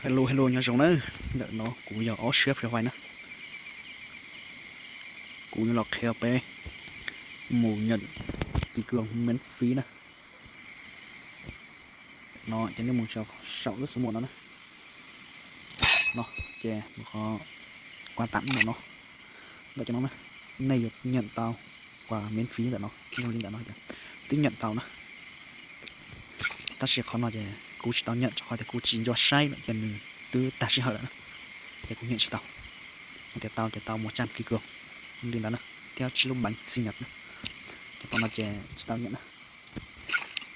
Hello, hello, nyob zoo na. Ntawm no kuv yog Ob Siab Free Fire na. Kuv yuav los qhia peb mus nhận ký cương miễn phí na. No ces nej mus saum lub xov muam no na. No ces mus qhov quà tặng ntawm no. Ntawm cov no na, nej yuav nhận tau quà miễn phí ntawm no, zoo li ntawm no ces twb nhận tau na. Tab sis qhov no ces kuv tsis tau nhận rau qhov tias kuv tsis nco saib lawm ces nws twb tag sij hawm lawm na. Ces kuv nhận tsis tau. Hais tias tau ces tau một trăm ký cương li ntawd na, thiab tsib lub bánh sinh nhật na. Ces qhov no ces tsis tau nhận na.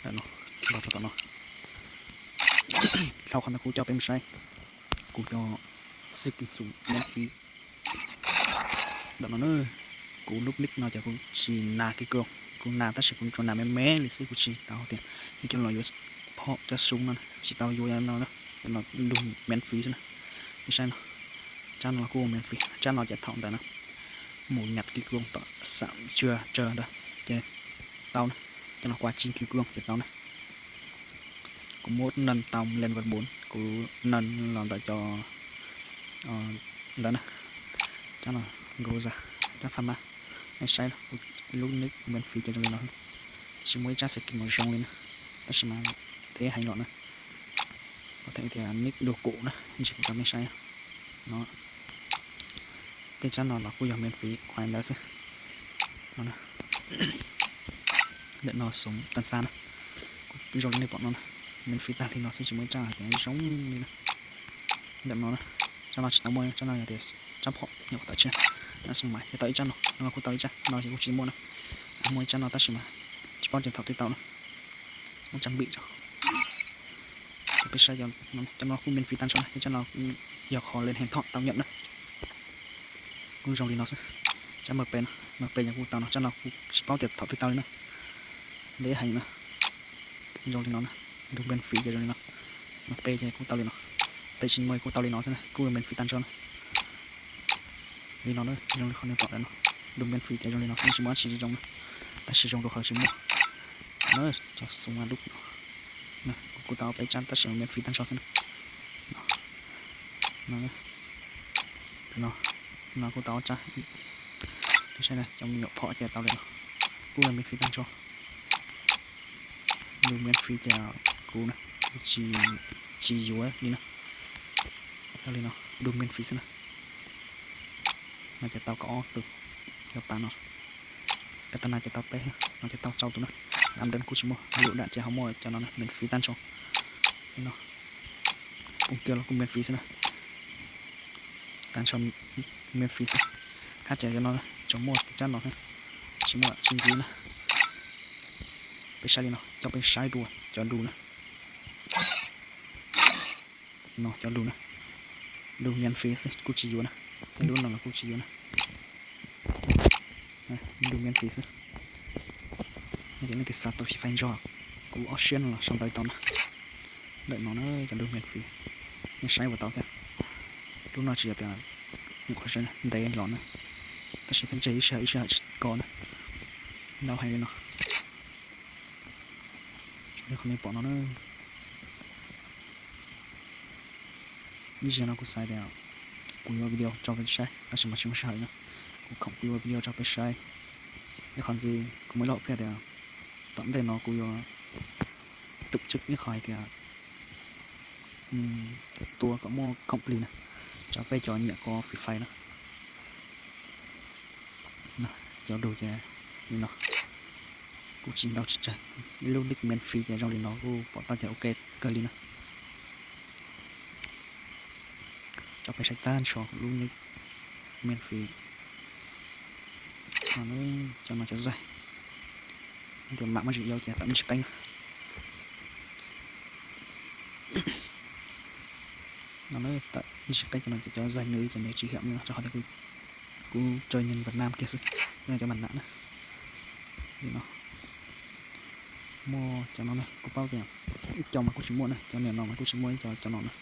Ntawm no, los rau tom no. Dhau qhov ntawd kuv coj peb mus saib kuv cov xwm kis xum miễn phí. Ntawm no na, kuv lub nick no ces kuv tsis nas kis kos, kuv nas tab sis kuv tsuas nas me me li xwb, kuv tsis tau tias yuav coj los yuav phom cov sum no, tsis tau yuav no. Cov no lug miễn phí xwb na. Nej saib no, tsab no los kuj miễn phí, tsab no ces thaum ntawd na, mus nhận ký cương tại xã Chùa Trờ ntawd ces tau na, cov no quà chín ký cương ces tau na. Kuv muab nâng tau level bốn, kuv nâng los ntawm cov lawm na. Tsab no Groza, tsab Farmers. Nej saib kuv lub nick miễn phí ces zoo li no, tsis muaj ib tsab xwm kis zoo li na, tab sis mas deb heev los na. Có thể tias nick dua kum na, ntsis kuv rau nej saib no. Tej tsab no los kuj yog miễn phí qhov ntawd xwb. Ntawm no xov tag xa na, kuj zoo li nej pom no na, miễn phí tag li no xwb, tsis muaj ib tsab hais tias zoo li na. Ntawm no na, tsab no tsis tau muaj, tsab no yog tias tsab phom nyuam qhuav tawm tshiab, no xwb mas yog tau ib tsab no, no kuj tau ib tsab no ces kuj tsis muaj na. Muaj ib tsab no tab sis mas tsis paub tias thaum twg tau na. Muab trang bị rau peb saib, cov no kuj miễn phí tag nrho na, tsab no yog qhov liên hệ thoại tau nhận na. Kuj zoo li no xwb. Tsab M P no, M P no kuj tau no, tsab no kuj tsis paub tias thaum twg tau li na. Deb heev na. Zoo li no na, lug miễn phí ces zoo li no. M P ces kuj tau li no. Peb tsis muaj kuj tau li no xwb na, kuj miễn phí tag nrho na. Li no na, zoo li qhov nej pom ntawm no, lug miễn phí ces zoo li no, tsis muaj dab tsi zoo na, tab sis zoo rau qhov tsis muaj. No, cov xov dub no, kuj tau peb tsab tab sis miễn phí tag nrho xwb na. No, no kuj tau ob tsab. Saib na, cov me nyuam phom ces tau li no, kuj yog miễn phí tag nrho. Lug miễn phí ces kuv na, kuv tsis, tsis yuav li na. Tau li no, lug miễn phí xwb na. No ces tau kaum ob tug, cov pas no. Katana ces tau peb, no ces tau rau tus na. Lam dawb kuj tsis muaj, lub dam ces ho muaj cov no miễn phí tag nrho. Li no, pum kiag los kuj miễn phí xwb na. Tag nrho miễn phí xwb. Hab ces cov no tsuas muaj tsab no, tsis muaj tsis ntxiv na. Peb saib li no, coj peb saib dua cov lug na. No cov lug na, lug miễn phí xwb kuj tsis yuav na. Lub no los kuj tsis yuav na. Lug miễn phí xwb. Nej tig xa tus xib fais ntso, kuv ob siab no los sau ntawv tau na. Ntawm no na cov lug miễn phí, nej saib ua tau thiab. Lub no tsis yog tias nyuam qhuav ntev los na, tab sis pheej tseg ib sij hawm ib sij hawm tsis ko na. Ntau heev li no. Li qhov nej pom no na. Ib zaug no kuv xav tias kuv yuav video tso peb saib tab sis mas tsis muaj sij hawm na. Kuv khoom kuv yuav video tso peb saib. Ib qhov ntxiv kuv muaj ib lo pheej tias tom ntej no kuv yuav tus tswb ib qho hais tias tua kom muaj khoom plig na, tso peb cov nyiam ko Free Fire na. Cov lug ces li no, kuj tsis ntau tsis tsawg, ib lub nick miễn phí ces zoo li no kuj pom tau tias ok kawg li na. Coj peb saib tag nrho lub nick miễn phí. Cov no cov zaig, tus mam muaj tsis yau ces tawm ntsis qeeb na. No tawm ntsis qeeb cov no ces cov zaig nws ces nws tsis hiam li no rau qhov tias kuv tso nyeeg Việt Nam kiag xwb, no cov mam nam na. Li no, muaj cov no na kuv paub tias ib co mas kuj tsis muaj na, cov niam no mas kuj tsis muaj ib co cov no na.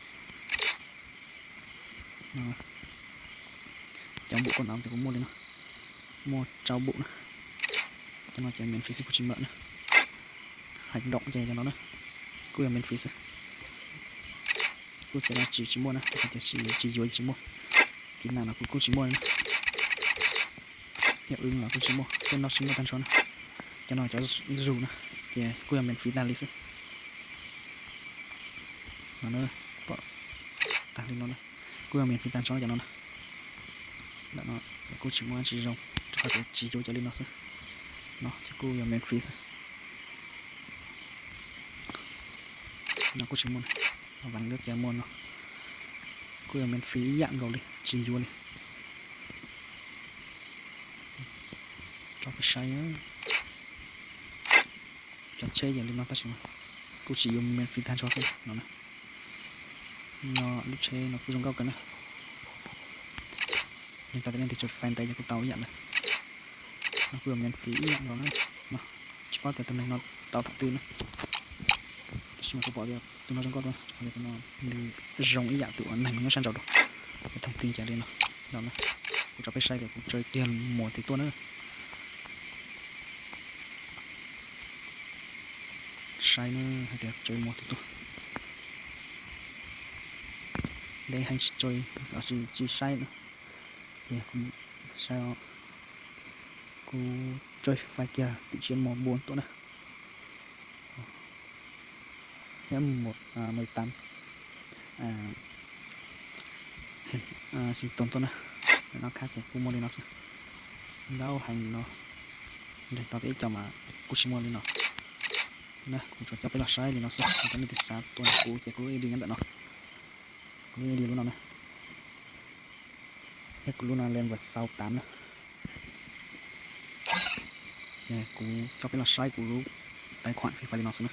Cov npum koj no ces kuv muaj li no, muaj rau npum na. Cov no ces miễn phí xwb kuj tsis mlom na. Hais doom ces cov no na, kuj yog miễn phí xwb. Kuj tsis, tsis muaj na, hais tias tsis yuav tsis muaj. Kis nas no kuv kuj tsis muaj na. Yog wb los kuj tsis muaj, tej no tsis muaj tag nrho na. Cov no cov zus na, ces kuj yog miễn phí tag li xwb. No na, pom tag li no na, kuj yog miễn phí tag nrho cov no na. Ntawm no kuj tsis muaj tsis zoo, rau qhov tias tsis yuav cov li no xwb. No ces kuj yog miễn phí xwb. No kuj tsis muaj na, vas lub cas muaj no, kuj yog miễn phí ib yam nkaus li, tsis yuav li. Tso peb saib, cov tsheb yog li no tab sis kuj tsis yuav, miễn phí tag nrho xwb no na. No lub tsheb no kuj zoo nkauj kawg na. Nws tau tias leej twg tso file ntev ces kuj tau ib yam na. No kuj yog miễn phí ib yam nkaus na. No tsis paub tias tus neeg no tau thaum twg na. Tab sis mas kuv pom tias tus no zoo nkauj dua, qhov tias tus no nws zoo ib yam tus uas neeg nyob sab nraud dua. Thooj tin cas li no. No na, kuv tso peb saib tias kuv tsawv kiag muag twg tuaj na. Saib na, hais tias tsawv muag twg tuaj. Deb heev tsis tsawv, tsis saib na. Ces kuv saib, kuv tsawv file kiag tim tsiab muag npua tuaj na. Thiab muag mười tám sinh tồn tuaj na. No khab ces kuj muaj li no xwb. Ntau heev li no. Nrhiav tau ib co mas kuj tsis muaj li no. Na kuv tsuas coj peb los saib li no xwb, yog nej twg xav tua kuv ces kuv lub id nyob ntawm no. Kuv lub id lub no na. Thiab kuv lub no level sáu tám na. Kuv coj peb los saib kuv lub tài khoản Free Fire li no xwb na.